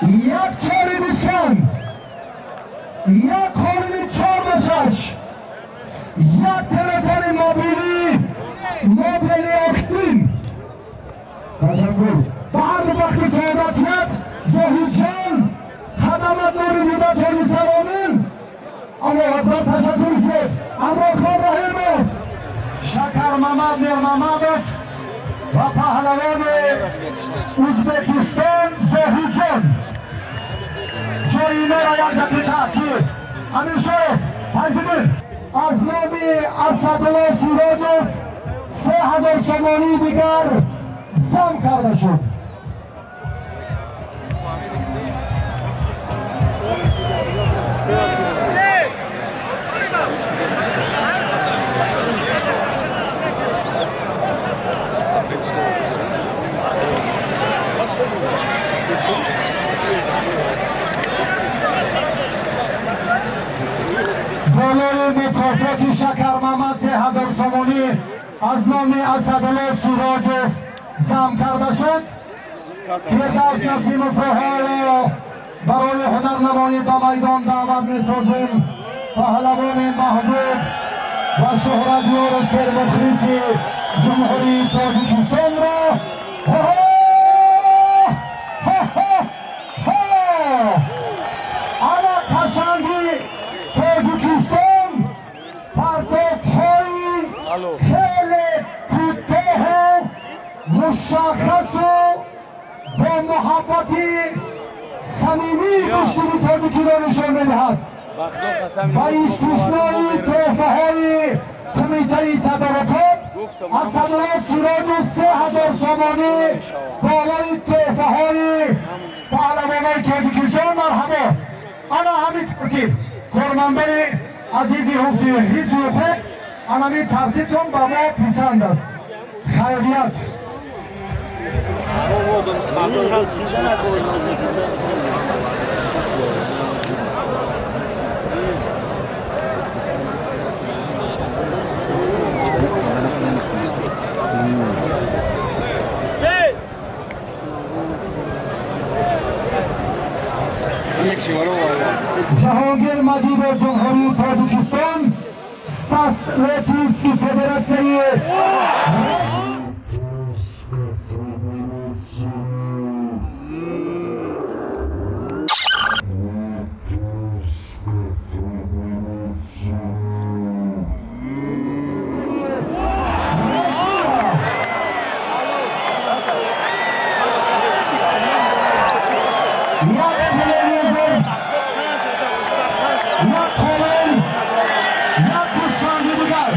Як чори гӯсфанд, як қолини 4 ба 6, як телефони мобилӣ модели охирин. Ташаккур ба ҳарду. Бахти саодатият, Зоҳидҷон, хадамат нури дида, тоҷи саромин. Аллоҳу акбар! Ташаккур зиёд. Амрохон Раҳимов, Шакармамад Нермамадов ва паҳлавони Узбекистон Зоҳидҷон. Ҷои инора як дақиқа ки Амиршоев Файзиддин аз номи Асадулло Сироҷов 3000 сомонии дигар зам карда шуд. Болои мукофоти Шакармамад 3000 сомонӣ аз номи Асадулло Сироҷов зам карда шуд. Фирдавс Насимовро ҳоло барои ҳунарнамоӣ ба майдон даъват месозем. Паҳлавони маҳбуб ва шӯҳратёру сермухлиси Ҷумҳурии Тоҷикистонро. Ана қашанги Тоҷикистон, партофтҳои хеле кӯтоҳу мушаххасу бо муҳаббати самимии гӯштини тоҷикиро нишон медиҳад. Ба истиснои тӯҳфаҳои кумитаи тадорукот, Асадулло Сироҷу 3000 сомонӣ болои тӯҳфаҳои паҳлавонои Тоҷикистон. Марҳабо! Ана ҳамин тартиб, кормандони азизи ҳифзи ҳуқуқ, анамин тартибтон ба мо писанд аст. Хайрият. Ҷаҳонгир Маҷидов, Ҷумҳурии Тоҷикистон, Спаст Летинский, Федератсияи. Як телевизор, як қолин, як гӯсфанди дигар.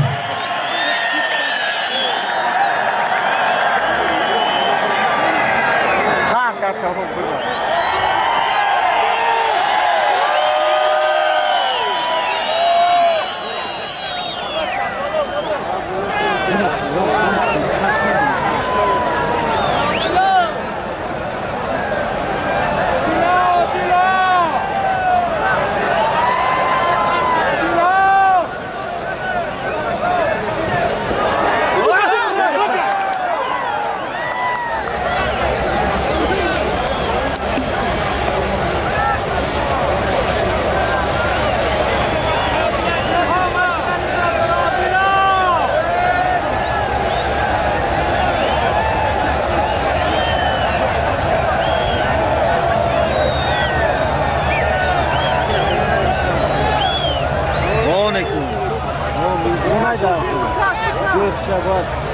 Қаҳр кард, тамом бурд.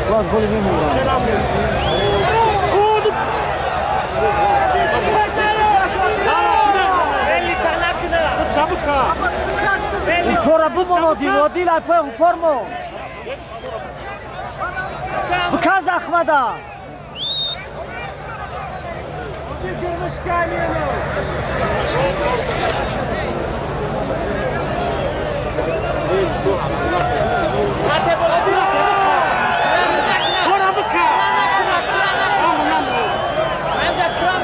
Боз голи мемонам. Упора бумон, Одил, Одил, айпоя упор мо. Биказ Ахмада.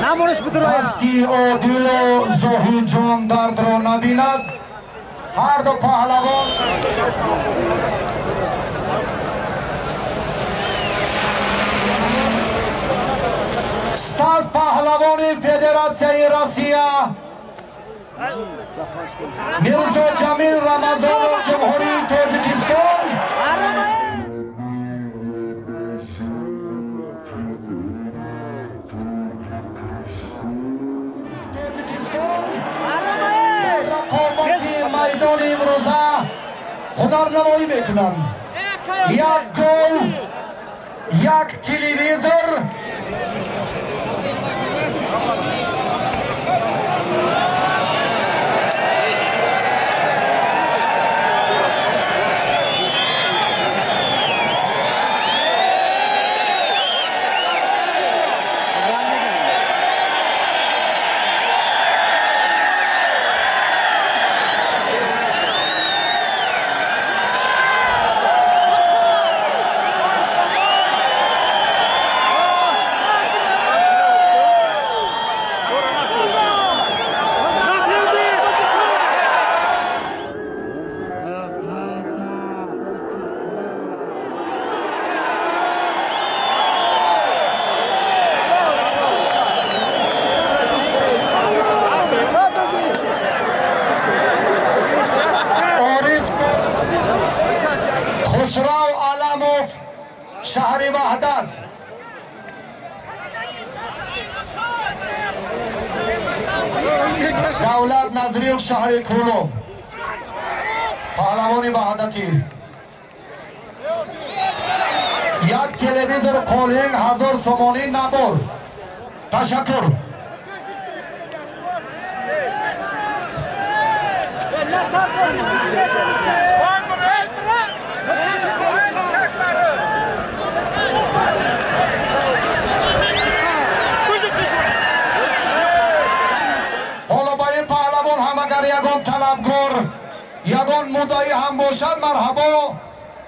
Намонеш бидуроя. Дасти Одилу Зоҳидҷон дардро набинад. Ҳарду паҳлавон. Стас паҳлавони Федератсияи Россия, Мирзо Ҷамил Рамазонов, Ҷумҳурии Тоҷикистон. Рақобати майдони имрӯза ҳунарнамоӣ мекунанд. Як гол, як телевизор. Хусрав Аламов, шаҳри Ваҳдат. Давлат Назриев, шаҳри Кӯлоб, паҳлавони ваҳдатӣ. Як телевизор қолин, 1000 сомонӣ набор. Ташаккур. Ҳоло ба ин паҳлавон ҳам агар ягон талабгор, ягон муддаӣ ҳам бошад, марҳабо.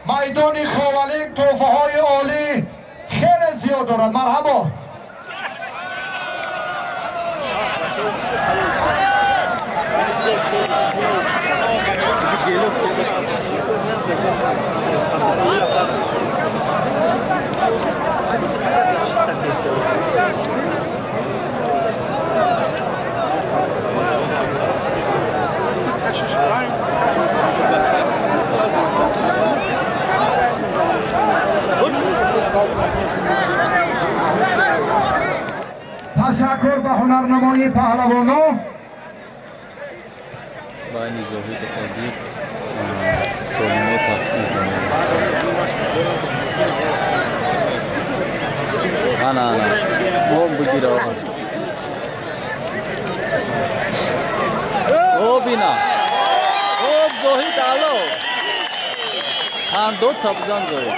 Майдони Ховалинг тӯҳфаҳои олӣ хеле зиёд дорад. Марҳабо. Ташаккур ба ҳунарнамоии паҳлавоно. Байни Зоҳиду Одил солимо тақсим кунад. Ана ана бом бигир оға. О бина. О Зоҳид ало. Ҳан ду та бизан Зоҳид.